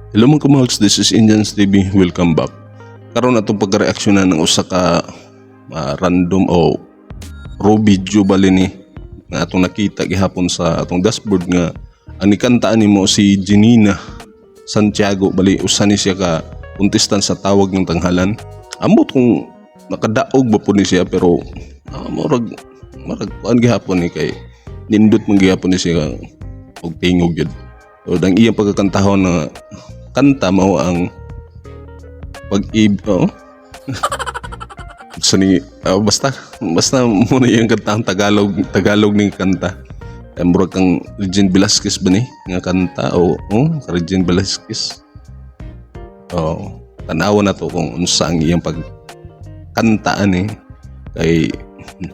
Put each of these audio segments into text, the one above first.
Hello mga kamahal's, this is Indians TV. Welcome back. Karon atong pagreaksyonan ng usa ka random o raw video bali ni nga atong nakita gihapon sa atong dashboard nga ang nikantaan nimo si Janina Santiago, bali usa ni siya ka contestant sa Tawag ng Tanghalan. Ambot kung nakadaog ba po ni siya, pero murag murag kuan gihapon ni kay nindot man gihapon ni siya og tingog yun. So, ang iyang pagkakantahon na kanta mao ang pag-ibig, oh. Sa ni basta basta muna iyang kanta ang Tagalog Tagalog ning kanta. Kay murag kang Regine Velasquez ba ni nga kanta o, oh, Regine Velasquez. Oh, tanawa na to kung unsa ang iyang pagkantaan eh. Kay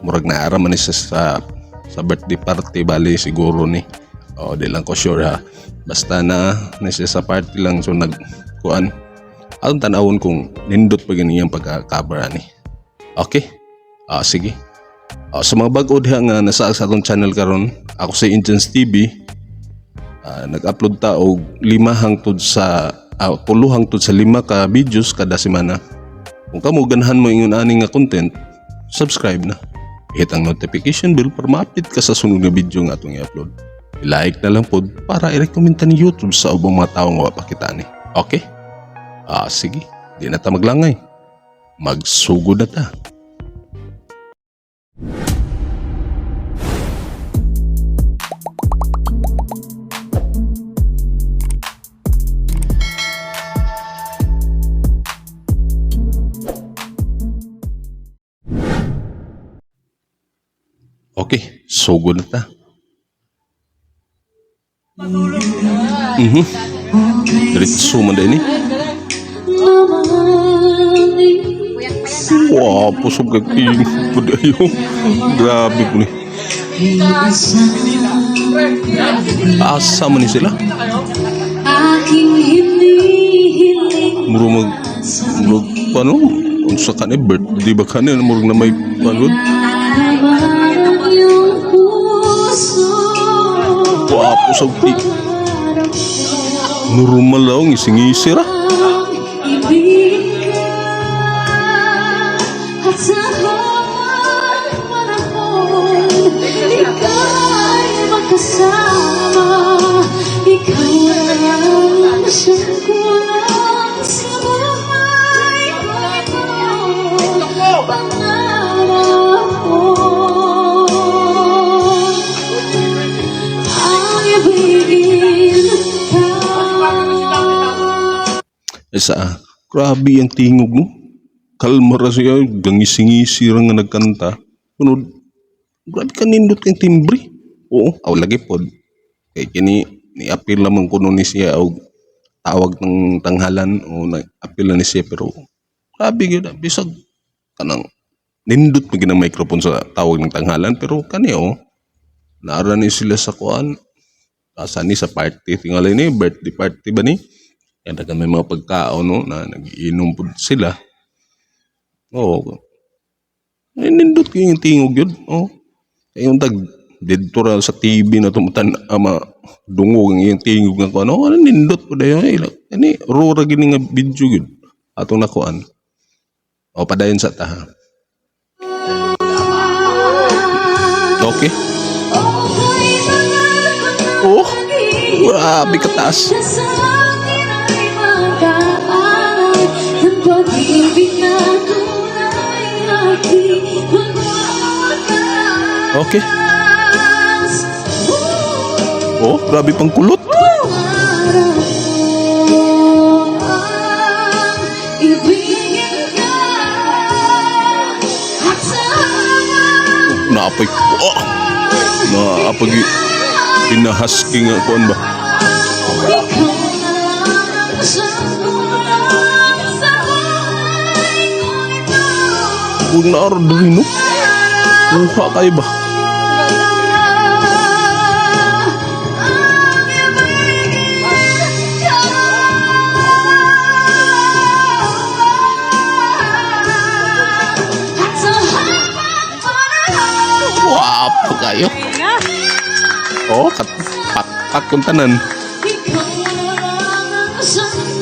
murag naara man ni siya sa birthday party bali siguro ni. Oh, di lang ko sure ha. Basta na na siya sa party lang, so nag kuan. Atong tanawon kung nindot pa gani iyang pagka-cover ani. Okay? Ah, sige. Ah, sa mga bag-o diha nga nasa sa atong channel karon, ako si Indians TV. Ah, nag-upload ta og 5 hangtod sa 3 hangtod sa 5 ka videos kada semana. Kung kamo ganahan mo ingon ani nga content, subscribe na. Hit ang notification bell para ma-update ka sa sunod nga video nga atong i-upload. I-like na lang pod para i-recommend ta ni YouTube sa ubang mga tao nga wa pa kita ni. Okay? Ah, sige. Di na ta maglangay. Magsugod na ta. Okay, sugod na ta. Diretso man din ni. Wow, pusog ka king pud ayo. Grabe po ni. Asa man ni sila? Aking hinihiling. Muro mag murag paano? Unsa ka ni birthday ba kani murag na may paano? Naman ang iyong puso. Wow, pusog ti. Pangarap Normal lang ngising-ngisi ra. ang ibig ka. At sa habang panahon, ika'y magkasama. Ikaw ang siyang kulang sa buhay ko. Pangarap ko ang ibigin ka. Isa, grabe ang tingog no. Kalma ra siya, gangisi-ngisi ra nga nagkanta. Sunod, grabe ka nindot kang timbre. Oo, aw lagi pod. Kay kini ni-appeal lamang kuno ni siya og Tawag ng Tanghalan o nag-appeal na ni siya, pero grabe gyud bisag kanang nindot man gyud ang microphone sa Tawag ng Tanghalan, pero kani oh naara ni sila sa kuan, asa ni sa party tingali ni, birthday party ba ni, kaya dagan may mga pagkaon no na nagiinom pud sila. Oo, eh, nindot kaayo yung tingog yun, oh, kay yung tag didto ra sa TV na tumutan ama dungog ang iyang tingog nga kuan, oh, ano nindot po dayon eh kani raw ra gini nga video gyud atong nakuan. O padayon sa ta ha. Okay. Oh, grabe kataas. Na sa akin ay magkaanay ng pag-ibig na tunay na di magwawakas. Okay. Oh, grabe pang kulot. Pangarap ko ang ibigin ka at sa habang Naapay. Oh, naapag pinahaski nga kuan ba. Ikaw na ang siyang kulang sa buhay kong ito. Huwag na araw diri no. Kuha kayo ba? Wapo kayo. Oh, kat pak pak kung tanan. Ikaw na lang ang siyang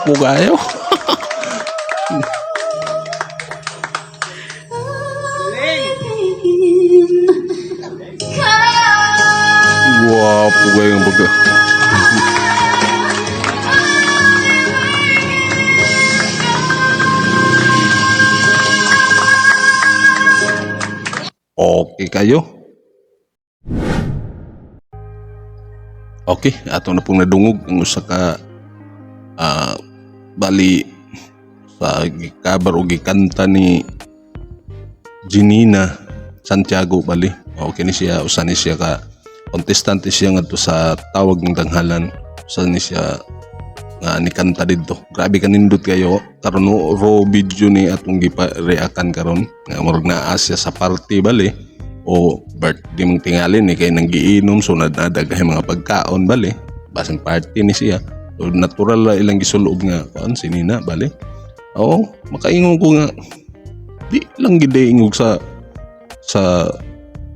Gwapo kayo. Ibigin ka. Gwapo kayo ang pagka. Okay kayo. Okay, ato na pong nadungog ang usa ka bali sa gikabar o gikanta ni Janina Santiago bali. Okay ni siya, usa ni siya ka kontestante siya ngadto sa Tawag ng Tanghalan. Usa ni siya nga nikanta didto. Grabe ka nindot kayo. Karon no, raw video ni atong gipa-reakan karon nga murag naa siya sa party bali o birthday mong tingalin ni kay nang giinom, so nadadaghay mga pagkaon bali, basin party ni siya, so natural la ilang gisuloob nga kuan si Nina bali. Oo, makaingon ko nga di lang gid ingog sa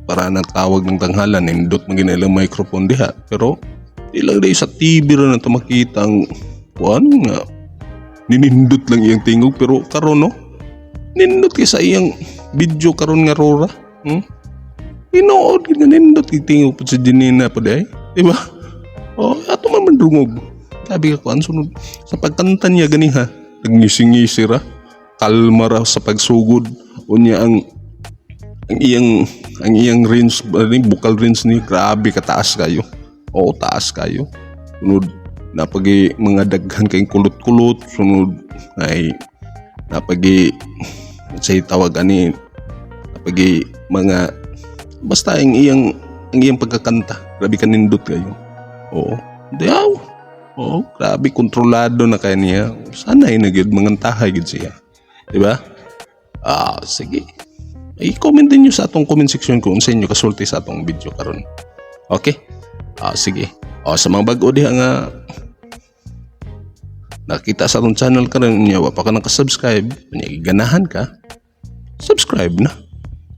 paraan ng Tawag ng Tanghalan, nindot man gina ilang microphone diha, pero di lang di sa TV ra na to makita ang kuan nga ninindot lang iyang tingog, pero karon no, nindot kay sa iyang video karon nga rora. Tinuod gid nga nindot kay tingog pud si Janina pud ay, di ba? Oh, ato man mandungog. Sabi ka kuan, sunod sa pagkanta niya ganiha, nagngisi-ngisi ra, kalma ra sa pagsugod. Unya ang iyang range ano, vocal range ni, grabe kataas kayo. Oo, taas kayo. Sunod napagi mga daghan kay kulot-kulot, sunod ay napagi say tawag ani, napagi mga basta ang iyang pagkakanta, grabe kanindot kayo. Oo, diaw. Oo, grabe kontrolado na kay niya. Sanay na gyud mangantahay gyud siya, di ba? Ah, sige, i-comment din nyo sa atong comment section kung unsa inyo kasulti sa atong video karon. Okay? Ah, sige. O, sa mga bag-o diha nga nakita sa atong channel karon niya, wa pa ka naka-subscribe, unya ganahan ka, subscribe na.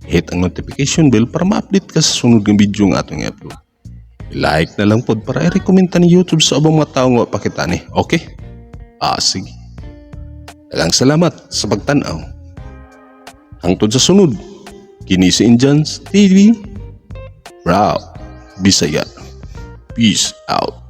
Hit ang notification bell para ma-update ka sa sunod nga video nga atong i-upload. I-like na lang pod para i-recommend ta ni YouTube sa ubang mga tao nga wa pa kita ni. Okay? Ah, sige. Daghang salamat sa pagtan-aw. Hangtod sa sunod, kini si Injans TV. Proud Bisaya. Peace out.